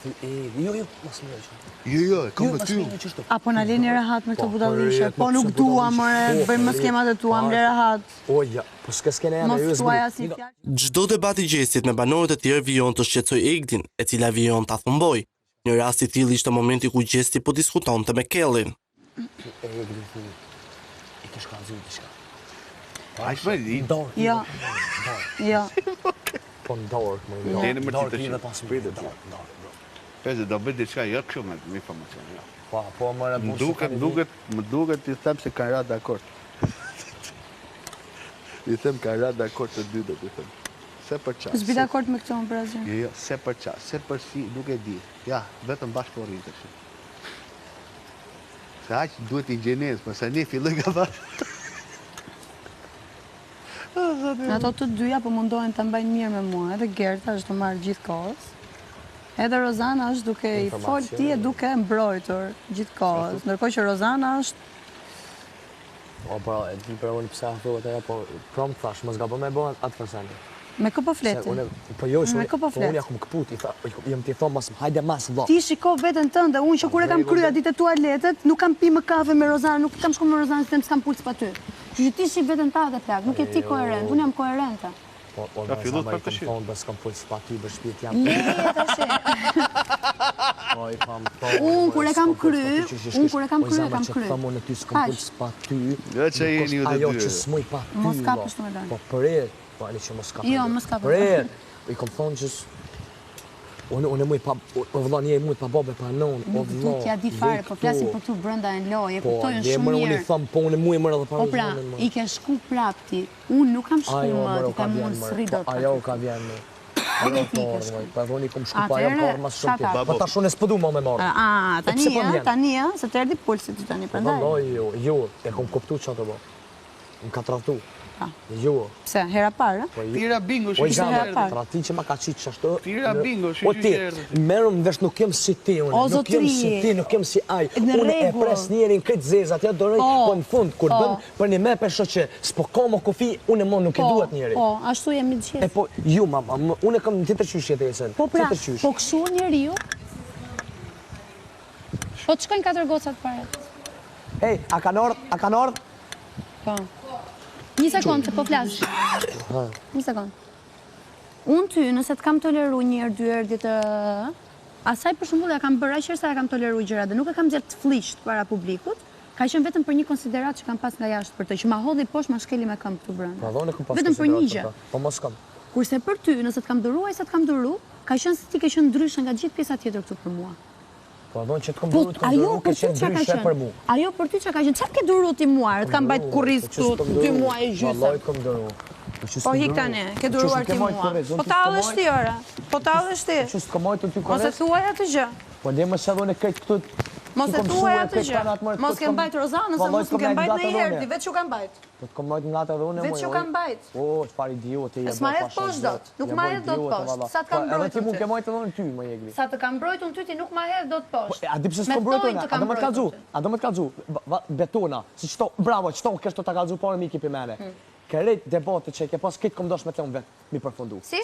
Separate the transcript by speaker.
Speaker 1: Jo, jo, mos më lësh.
Speaker 2: Jo, jo, e kam me ty.
Speaker 3: A po na leni rehat me këto
Speaker 1: Po,
Speaker 3: budallishe? Po nuk dua, more,
Speaker 1: po,
Speaker 3: bëjmë më skemat e tua, më le rehat.
Speaker 1: O, ja, po s'ke skena jame,
Speaker 3: Mos
Speaker 1: jo,
Speaker 3: thuaj asnjë fjalë.
Speaker 4: Çdo debat i Gjestit me banorët e tjerë vijon të shqetësojë Egdin, e cila vijon ta thumbojë. Një rast i tillë ishte momenti ku Gjesti po diskutonte me Kellin.
Speaker 1: E Egdin thu, i kesh kallzu diçka.
Speaker 2: Aq më i
Speaker 1: Dorë,
Speaker 3: Jo. Jo.
Speaker 1: Po në dorë, më në
Speaker 2: Leni më
Speaker 1: dorë,
Speaker 2: ti të
Speaker 1: dorë,
Speaker 2: shih.
Speaker 1: dhe pas më,
Speaker 2: Pritet.
Speaker 1: dorë, dorë, bro.
Speaker 2: Peze, do bëj diçka jo kështu me me informacion, jo.
Speaker 1: Po, po, më
Speaker 2: Më duket, më duket, më duket i them se kanë ra dakord. I them kanë ra dakord të dy do t'i them. Se për qa.
Speaker 3: S'bi
Speaker 2: se-
Speaker 3: dakord me këtë unë për asgjë.
Speaker 2: Jo, jo, se për qa, se për si, nuk e di. Ja, vetëm bashkë po rrinë tash. Se aq duhet inxhinierës, po se ne filloj nga tha.
Speaker 3: Ato të dyja po mundohen ta mbajnë mirë me mua, edhe Gerta është të marrë gjithë kohës. Edhe Rozana është duke i fol ti e duke e mbrojtur gjithë kohës, ndërkohë që Rozana është
Speaker 1: Po, po, e di për unë pse a thuhet ajo, po prom thash, mos gabo me bo atë fërsani.
Speaker 3: me kë po
Speaker 1: Se
Speaker 3: fleti.
Speaker 1: unë, po jo, se
Speaker 3: Me
Speaker 1: unë,
Speaker 3: kë po
Speaker 1: po unë
Speaker 3: flet?
Speaker 1: ja kum këput, i tha, jam t'i thon mas, hajde mas vëlla.
Speaker 3: Ti shiko veten tënde, unë që kur e kam kryer atë ditë tualetet, nuk kam pi më kafe me Rozanën, nuk kam shkuar me Rozanën se them s'kam puls pa ty. Kështu që ti shih veten tënde plak, nuk je ti koherent, unë jam koherente.
Speaker 1: Po, po,
Speaker 2: Ka
Speaker 1: me
Speaker 2: fillu
Speaker 1: zemër
Speaker 2: për
Speaker 1: i
Speaker 2: të
Speaker 1: kom
Speaker 2: shih.
Speaker 1: thonë, bes kam puls pa ty, bë shpirt jam.
Speaker 3: Leje tash.
Speaker 1: Po, i kam thonë.
Speaker 3: Unë kur e kam
Speaker 1: s'kam puls pa ty,
Speaker 3: kry,
Speaker 1: që që
Speaker 3: unë kur e kam
Speaker 1: po,
Speaker 3: kry, e
Speaker 1: zemër
Speaker 3: kam
Speaker 1: që
Speaker 3: kry.
Speaker 1: Them unë ty s'kam
Speaker 3: Kaq.
Speaker 1: puls pa ty.
Speaker 2: Jo, që
Speaker 1: nuk
Speaker 2: jeni
Speaker 1: është
Speaker 2: ju të
Speaker 1: Ajo
Speaker 2: dy.
Speaker 1: që s'muj pa ty.
Speaker 3: Mos ka
Speaker 1: vlla.
Speaker 3: kështu me lënë.
Speaker 1: Po prer, po ani që mos ka.
Speaker 3: Jo, mos ka
Speaker 1: Prer, i kom thonë që s- Unë unë muj pa o vëlla një muj pa babë pa non, o
Speaker 3: Nuk
Speaker 1: vëlla.
Speaker 3: du t'ja di fare,
Speaker 1: lej
Speaker 3: po flasim
Speaker 1: këto.
Speaker 3: për këtu brenda në lojë, e
Speaker 1: Po,
Speaker 3: kuptojnë
Speaker 1: le
Speaker 3: shumë
Speaker 1: mërë, unë i
Speaker 3: mirë.
Speaker 1: tham, po unë muj mërë edhe pa
Speaker 3: Po pra,
Speaker 1: Rozanën, mërë.
Speaker 3: i ke shku prap ti. Unë nuk kam shku
Speaker 1: Ajo,
Speaker 3: më,
Speaker 1: mërë,
Speaker 3: ti
Speaker 1: o ka
Speaker 3: kam
Speaker 1: vjen,
Speaker 3: unë
Speaker 1: mërë.
Speaker 3: s'rri
Speaker 1: Po,
Speaker 3: dot. pa
Speaker 1: ajo
Speaker 3: ty.
Speaker 1: ka vjen, mërë. Ajo
Speaker 3: ti
Speaker 1: ka
Speaker 3: ke
Speaker 1: ardhur,
Speaker 3: shku.
Speaker 1: mërë. Po edhe unë i kom shku, po ajo ka
Speaker 3: Atëherë,
Speaker 1: ardhur mas shumë
Speaker 3: shut
Speaker 1: ti.
Speaker 3: up.
Speaker 1: Po tash unë s'po du më me marrë.
Speaker 3: A,
Speaker 1: Po
Speaker 3: tani,
Speaker 1: pse po
Speaker 3: ë,
Speaker 1: vjen?
Speaker 3: tani, ë, se të erdhi pulsi ty tani,
Speaker 1: Po
Speaker 3: prandaj.
Speaker 1: vallai, jo, jo, e kom kuptu çfarë të bë. Më ka tradhtu.
Speaker 3: Pa.
Speaker 1: Jo.
Speaker 3: Pse, hera parë, ë?
Speaker 1: Po jo.
Speaker 2: Tira bingo,
Speaker 1: O i
Speaker 2: shi
Speaker 3: Ishte
Speaker 1: zemër,
Speaker 3: hera parë.
Speaker 1: tradhtin që ma ka qitë qashtu.
Speaker 2: Tira
Speaker 1: në-
Speaker 2: bingo, shi
Speaker 1: O
Speaker 2: që
Speaker 1: ti,
Speaker 2: erdhi.
Speaker 1: merëm vesh nuk jem si ti unë,
Speaker 3: O,
Speaker 1: nuk jem si
Speaker 3: zotri.
Speaker 1: ti, nuk jem si ai.
Speaker 3: Në
Speaker 1: Unë e
Speaker 3: rregull.
Speaker 1: pres njerin këtë zezat, ja doroj,
Speaker 3: Po,
Speaker 1: po në fund, kur
Speaker 3: po.
Speaker 1: bën për një me pesho që s'po ka më kufi, unë më nuk e
Speaker 3: Po,
Speaker 1: duhet njeri.
Speaker 3: Po, ashtu jemi të
Speaker 1: E
Speaker 3: gjithë.
Speaker 1: po, ju, mama, më- unë e kam në tjetër qysh jetesën.
Speaker 3: Po pra,
Speaker 1: Tjetër qysh.
Speaker 3: po kështu njeriu. Po të shkojnë katër gocat para.
Speaker 1: Ej, a kanë ardhë, a kanë ardhë?
Speaker 3: Po. Një sekond, se po flas. Një sekond. Unë ty, nëse të kam toleru një herë, dy herë, dhjetë, asaj për shembull ja kam bërë aq herë sa ja kam toleru gjëra dhe nuk e kam nxjerr të flliqt para publikut, ka qenë vetëm për një konsiderat që kam pas nga jashtë për të, që ma hodhi poshtë, ma shkeli me këmbë këtu brenda.
Speaker 1: Po edhe unë e kam pas
Speaker 3: Vetëm për një
Speaker 1: konsideratë
Speaker 3: gjë.
Speaker 1: për ta. Po mos kam.
Speaker 3: Kurse për ty, nëse të kam duru, ai sa të kam duru, ka qenë se ti ke qenë ndryshe nga gjithë pjesa tjetër këtu për mua.
Speaker 1: Po edhe unë që të kam
Speaker 3: Po,
Speaker 1: duru, të kam
Speaker 3: ajo
Speaker 1: duru, ke
Speaker 3: për ty
Speaker 1: qenë
Speaker 3: çka ka
Speaker 1: ndryshe
Speaker 3: qenë?
Speaker 1: për mu.
Speaker 3: Ajo për ty çka ka qenë? Çfarë ke duru ti mua? Të kam mbajt kurriz
Speaker 1: Po që
Speaker 3: këtu
Speaker 1: s'kam
Speaker 3: dy
Speaker 1: duru?
Speaker 3: muaj e gjysmë.
Speaker 1: Vallai të kam duru. Po që
Speaker 3: Po
Speaker 1: s'kam
Speaker 3: hik
Speaker 1: duru?
Speaker 3: tani, ke
Speaker 1: Po që
Speaker 3: duruar
Speaker 1: s'ke
Speaker 3: ti
Speaker 1: majt
Speaker 3: mua.
Speaker 1: kurriz, unë
Speaker 3: Po
Speaker 1: ty
Speaker 3: ta
Speaker 1: s'kam
Speaker 3: allesh
Speaker 1: majt-
Speaker 3: ti ora. Po ta allesh ti.
Speaker 1: Që s'kam majt ty
Speaker 3: Mos e
Speaker 1: kurriz?
Speaker 3: thuaj atë gjë.
Speaker 1: Po le më se edhe unë krejt këtu.
Speaker 3: Mos e
Speaker 1: t'u kom
Speaker 3: thuaj
Speaker 1: shuar
Speaker 3: atë
Speaker 1: krejt
Speaker 3: gjë.
Speaker 1: kanat, mërë,
Speaker 3: Mos
Speaker 1: këtu
Speaker 3: ke
Speaker 1: t'kom-
Speaker 3: mbajt Rozanën, se
Speaker 1: Vallai
Speaker 3: mos
Speaker 1: t'kom
Speaker 3: ke
Speaker 1: majt
Speaker 3: mbajt
Speaker 1: ngat
Speaker 3: në
Speaker 1: edhe
Speaker 3: herë,
Speaker 1: unë.
Speaker 3: ti veç u kam mbajt.
Speaker 1: Po të kom majt ngat edhe unë.
Speaker 3: Veç
Speaker 1: moj,
Speaker 3: ju
Speaker 1: oj.
Speaker 3: kam mbajt.
Speaker 1: O, çfarë idioti je.
Speaker 3: S'ma
Speaker 1: bë,
Speaker 3: hedh
Speaker 1: pasha
Speaker 3: poshtë
Speaker 1: Zot.
Speaker 3: dot, nuk
Speaker 1: Je
Speaker 3: ma
Speaker 1: bë
Speaker 3: hedh dot
Speaker 1: idiote,
Speaker 3: poshtë.
Speaker 1: valla.
Speaker 3: Sa të kam
Speaker 1: Po, Edhe
Speaker 3: mbrojtur
Speaker 1: ti mund
Speaker 3: ty.
Speaker 1: ke majt edhe unë ty, më jegli.
Speaker 3: Sa të kam mbrojtur unë ty, ti nuk ma hedh dot poshtë.
Speaker 1: Po, A di pse
Speaker 3: Me
Speaker 1: s'kom mbrojtur
Speaker 3: thonjë
Speaker 1: unë?
Speaker 3: të
Speaker 1: A
Speaker 3: kam
Speaker 1: do më të kallzu?
Speaker 3: mbrojtur ty.
Speaker 1: A do më të kallzu? Va- va- Betona, si qëto, bravo, qëto kesh të ta kallzu parë mi ekipi mene.
Speaker 3: Hmm.
Speaker 1: Krejt debatet që i ke pas, këtë kom dosh me të unë vetë, mi përfundu.
Speaker 3: Si?